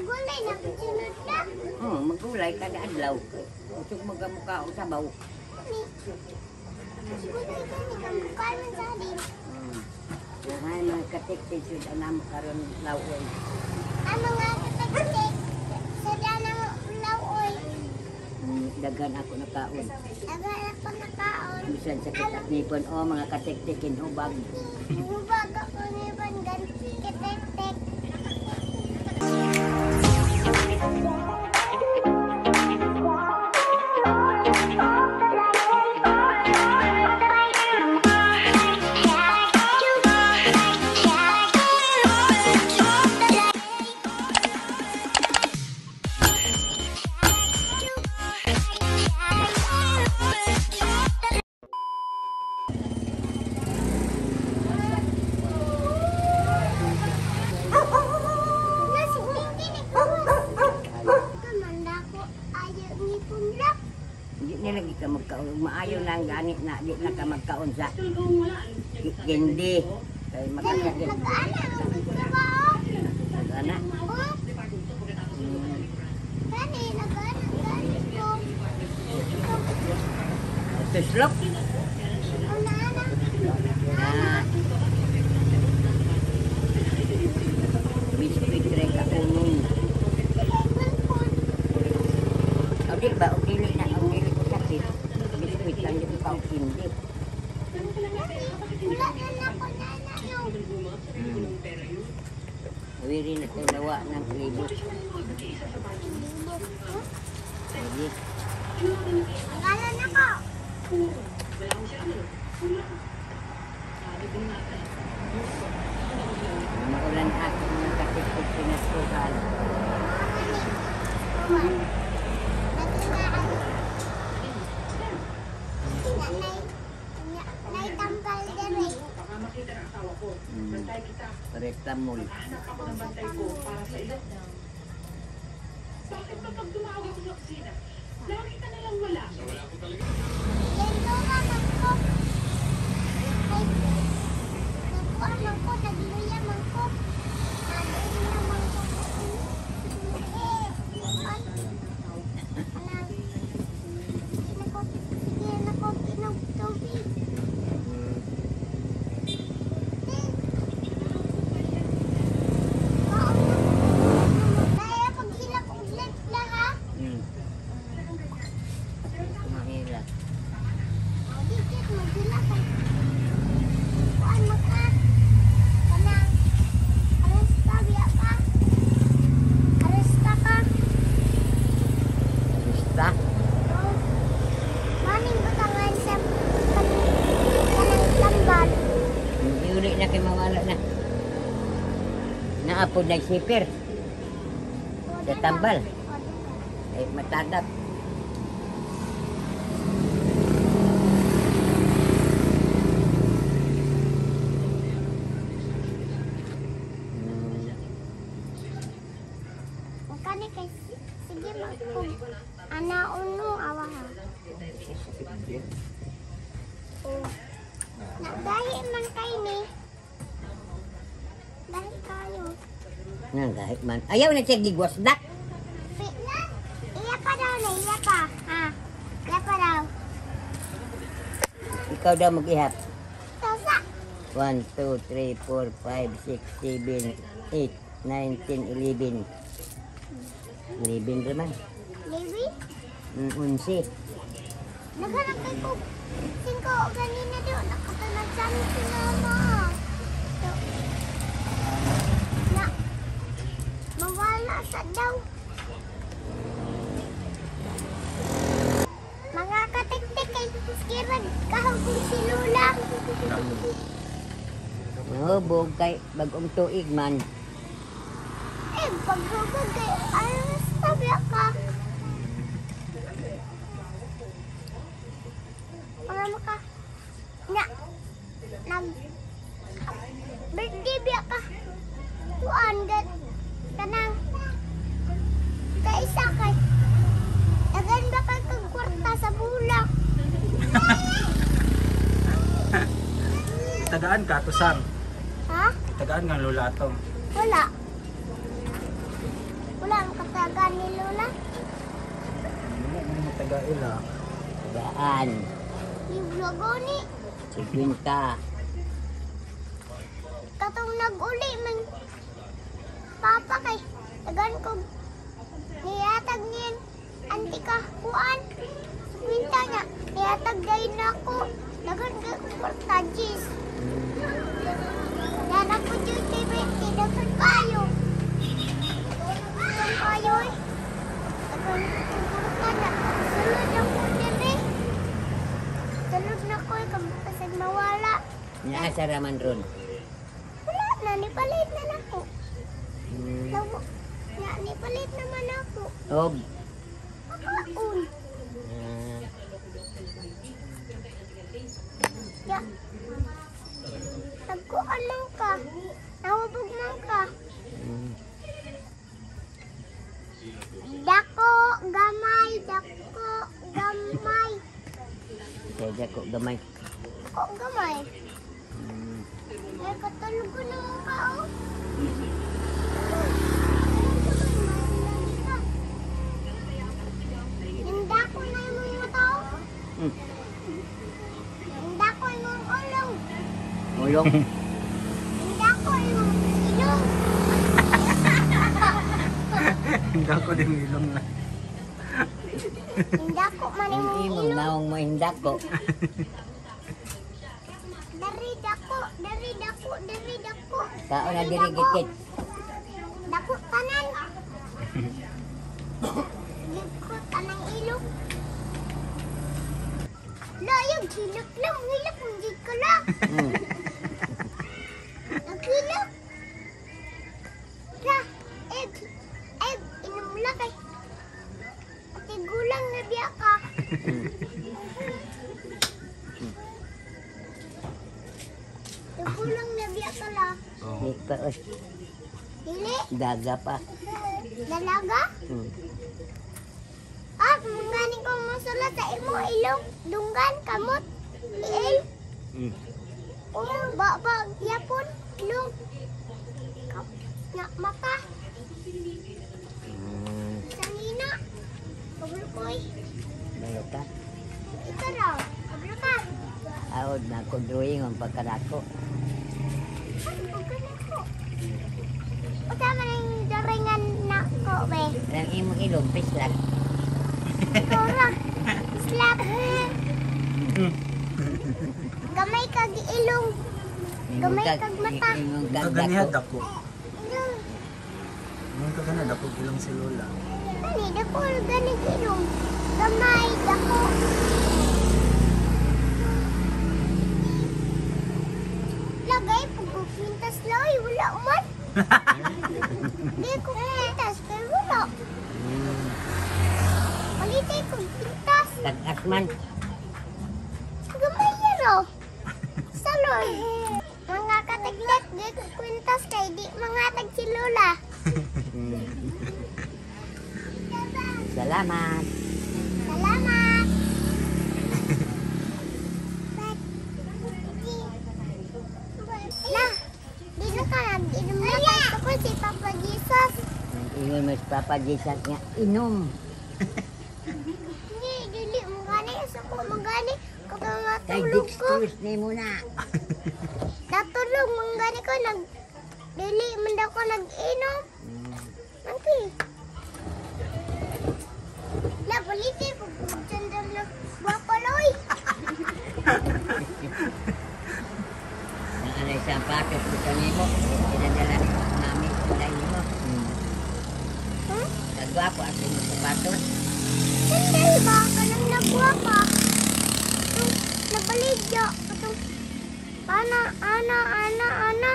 Magulay na sinudla. Magulay kada adlaw. Usog magamukha og sabaw. Ni. Gulay ka ni kamukha man sa din. Ay, mga katiktik sud anam karon lawon. Ang mga katiktik sa danang lawoy. Daghan ako nakaon. Daghan ako nakaon. Bisan sa kitak nipon o mga katiktik hinubag. Hubag ako nipon gan katiktik. Di na lagi ka magkaon. Maayo na ang ganit na di na ka magkaon sa gindi. Kay makasakit. Nag-ana. Tuslok. Na. Biskuit rin ka unong. O di ba, o dili na, o dili ko sakit. Biskuit lang dito pa o hindi. Wiri na tinawa ng libot. Lagi. Akala na ko. Maulan ako ng katiktik pinasukan. Paretamol. Bakit ba pag tumawag ako sa opisina, lagi ka nalang wala? Kumahila. Arista? Maning butangan sa kanang tambal. Iuli na kay mawala na. Naapod na sipir. Sa tambal. Eh, matadap. Kani kay sige magkog ana uno awa ha. Oh. Na dahi man kay ni. Dahi kayo. Nga gahit man. Ayaw na siya gigwasdak. Iya pa daw na, iya pa. Ha. Iya pa daw. Ikaw daw mag-ihap. Tasa. 1, 2, 3, 4, 5, 6, 7, 8, 9, 10, 11. 11 naman. Levi? 11. Naghanap kay ko. Singko ganina daw nakatanag sa amin si mama. So, na mawala sa daw. Mga katiktik kay skirag kahubog si Lola. Mahubog kay bagong tuig man. Eh, paghubog kay ano sabi ka? Wala mo ka. Na, nag, birthday biya ka. Kuan, gat, kanang, kaisa kay, dagan ba kay kag kwarta sa bulak? Tagaan ka, tusang. Ha? Tagaan nga lola atong. Wala. Wala Taga ni Lola. Ano mo taga ila? Tagaan. Libro ni. 50. Katong nag-uli man papa kay tagan ko nihatag niyan antika kuan kwinta niya nihatag dayon na ako dagan kay ko kwarta jis yan ako jud kay 20 dagan kayo dagan kayo eh dagan ko kwarta na sulod ako diri sulod na ko eh kasag mawala. Nya asa raman ron? Wala na, nipalit na nako. Lawo. Nga, nipalit naman ako. Og. Makaon. Ah, Ya. Nagkuan man ka. Nahubog man ka. Dako, gamay, dako, gamay. Kaya ko gamay. Dako, gamay. Ay, katulog ko naman ka, oh. Yung dako na yung mga tao. Yung dako yung ulong. Ulong. Yung dako yung ilong. Hindi ako din ilong na. Yung dako man Ang yung imong ilong. naong mo hindako. Dari dako, dari dako, dari dako. Kaon na Dari diri dako. gikit. Dako tanan. Dako tanang ilong. Layag, hilak lang, hilak, hindi ka lang. Naghilak. La, egg, egg, inom lang kay. Ate gulang na biya ka. Ate gulang na biya ka la. Oh. Di pa oy. Dili, Daga pa. dalaga. Ah, mangani ko masulat sa imo ilong, dunggan, kamot, iil, babag, yapon, ilong, kap, na, mata, sanina, kablo ko eh. Balo ka. Ikaw raw, kablo ka. Aod na ko drawing ang pagkadako. Ano ba ganun ko? O tama na yung daringan na ko, be. Ang imong ilong pislak. Ikaw ra. Slap. Gamay kag ilong. Gamay kag mata. Imong kag Kaganiha dako. dako. Ilong. Imong kagana dako ilong si Lola. Gani, dako gani ilong. Gamay, dako. Lagay, pagkukwintas lang, ay, wala man. Di ko kwintas, pero wala. Palitay ko kwintas. Tag-as man. Gamay yan oh. Salon. Mga katiglat, di ko kwintas kay di mga tag si Lola. Salamat. Salamat. La, di na ka nag-inom na tayo ko si Papa Jesus. Ingon mo si Papa Jesus nga inom. Hindi, dili, mangani, sa ko mangani, kapag Kay matulog ko, dextrose ni mo na. natulog, mangani ko, nag, dili, man daw ko nag-inom. Nanti. La, baliti, pag sandal na, bapaloy. Ang anay sapatos ko sa nimo, pinadala ni mami sa nimo. Hmm? Kagwapo ang imong sapatos. Sandal ba? Kanang nagwapa. Itong nabaligya. Itong, ana, ana, ana, ana.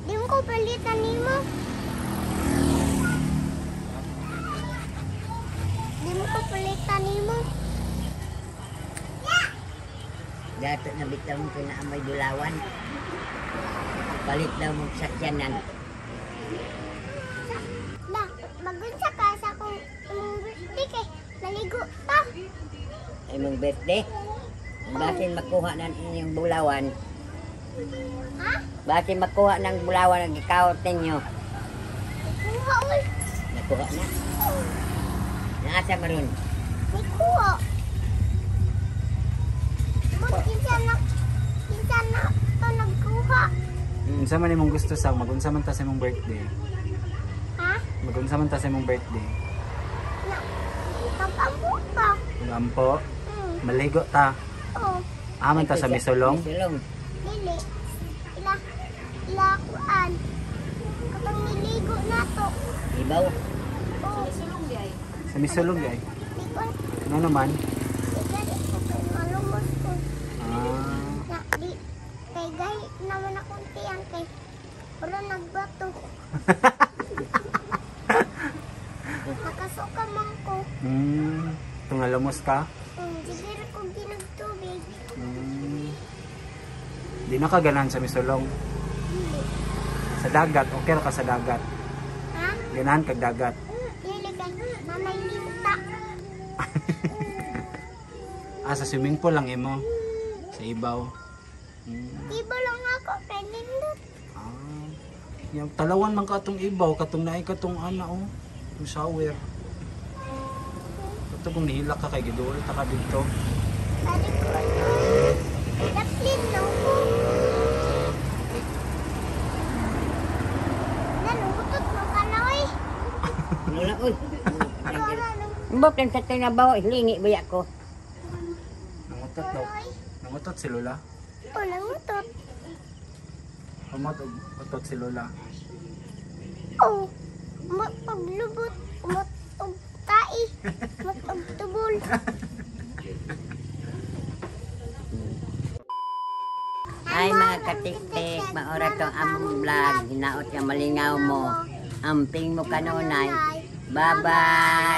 Di mo ko palitan nimo. Di mo ko palitan nimo. Dato na bitaw mo kinaamoy dulawan. Palit daw mo sakyanan. La, magunsa ka sa akong imong birthday kay maligo ta. Imong birthday. Basin makuha ng inyong bulawan. Ha? Basin makuha ng bulawan ang gikawat ninyo. Kuha ul. Nikuha na. Naasa maron. Nikuha. But kinsa na to nagkuha. Unsa man imong gusto sa magunsa man ta sa imong birthday? Ha? Magunsa man ta sa imong birthday? Na. Pag-ampo ka. Magampo, maligo ta. Oh, Aman ta sa misulong. Misulong. Dili. Ila ila kuan. Katong niligo na to. Ibaw. Oh, Sa misulong gay. di ko Ano naman? di gani ko kay malumos ko. Ah, Na di kay gahi naman akong tiyan kay wala nagbato. Nakasuka man ko. Tung nalumos ka? Sige ra ko ginagtubig. Di na ka ganahan sa misulong. Dili. Sa dagat, okay ra ka sa dagat. Ha? Ganahan kag dagat. Dili kay nanay linta. Ah, sa swimming pool lang imo. Sa ibaw. Ibo lang ako kay nindot. Ah. Yung talawan man ka atong ibaw, katong naay katong ana oh. Yung shower. Kato kung nihilak ka kay giduol ta ka didto. Sabi ko, daplin lang ko. Nanutot mo ka na, oy. Ano na oy. Wala nang Mbok lang sa tinabaw, lingi ba ko? Nangutot daw. oy. Nangutot si Lola. O, nangutot. Umot og utot si Lola. O, umot og lubot, umot og tai, umot og tubol. Ay mga katiktik, maora tong among vlog. Hinaot nga malingaw mo. Amping mo kanunay. Bye-bye!